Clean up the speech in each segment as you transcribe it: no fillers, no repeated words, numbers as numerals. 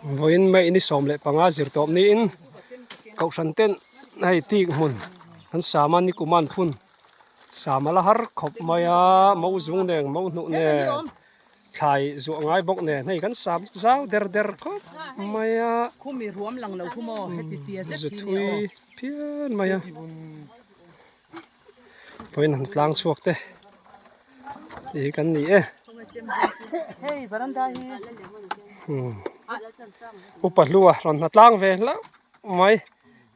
Vawiin May ni 15 zir tawp niin kohhran ten hei tik hmun an sam a nikum an phun sam a la har khawp mai a mo zung nen mo hnuh nen thlai zuah ngai bawk nen hei kan sam zau der der khawp mai a zuthui phian mai a. Vawiin han tlang chhuak te tih hi kan ni e. Upa hlua rawn hna tlang ve hlauh mai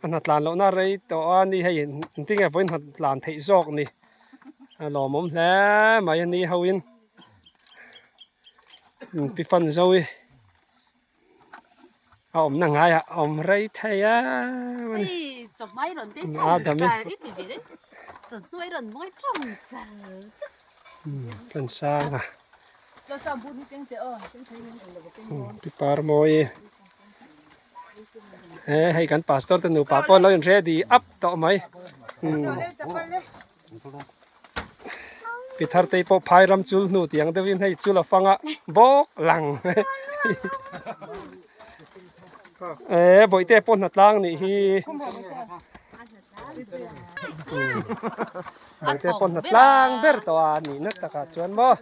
a hna tlan lohna rei tawh a ni hei engtin nge vawiin hna tlan theih zawk ni a lawmawm hle mai a ni ho in pi fan zo hi. A awmna ngaiah a awm rei thei a kan sang a pi parmawi he hei kan pastor te nupa pawh an lo in ready up tawh mai. Pi Thartei pawh phai ram chul hnu tih ang deuhin hei chul a fang a bawk lang e bawihte pawh hna tlang nih hi bawihte pawh hna tlang ber tawh a nih na takah chuan maw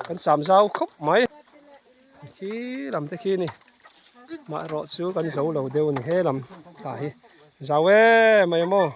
kan sam zau khawp mai khi lam te khi ni mah erawh chu kan zo lo deuh a ni he lam tah hi zau em mai a maw.